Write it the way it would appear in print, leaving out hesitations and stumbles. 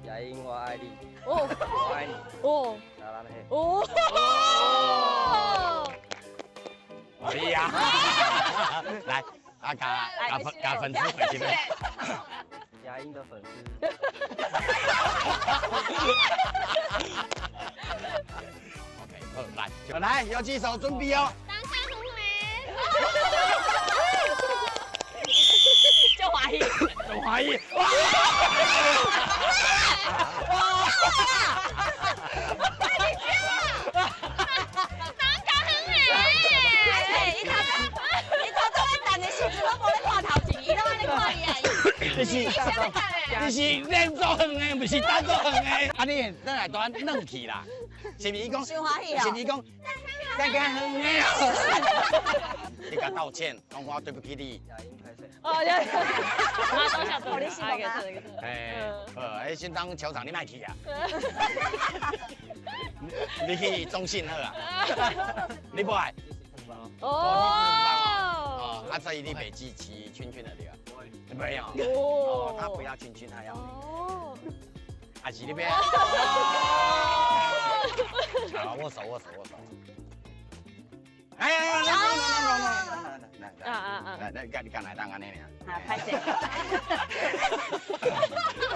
佳音，我愛你。哦。我愛你。哦。사랑해。哦。哎呀，來，啊，共共粉共粉絲回去。佳音的粉絲。 OK，好，來，來，游擊手準備哦。當下紅梅。就懷疑。就懷疑。哇！哇！當下紅梅。伊頭拄咧等的時陣，攏無咧看頭前，伊攏按呢看伊啊。你是練做遠的，毋是等做遠的。啊，你轉來蹛軟去啦，是毋是伊講？傷歡喜哦。是毋是伊講？等較遠的。你共道歉，講我對不起你。佳音拍謝。哦，呀，我你是講啊？哎，好，迄新東球場你莫去啊。你去中信好啊。你無愛？哦。哦，啊，所以你袂支持圈圈的對吧？沒有。哦，他不要圈圈，他要你。哦。還是你欲？好，握手，握手，握手。哎哎哎！來來來來來來來，你敢來當按呢爾？啊，歹勢。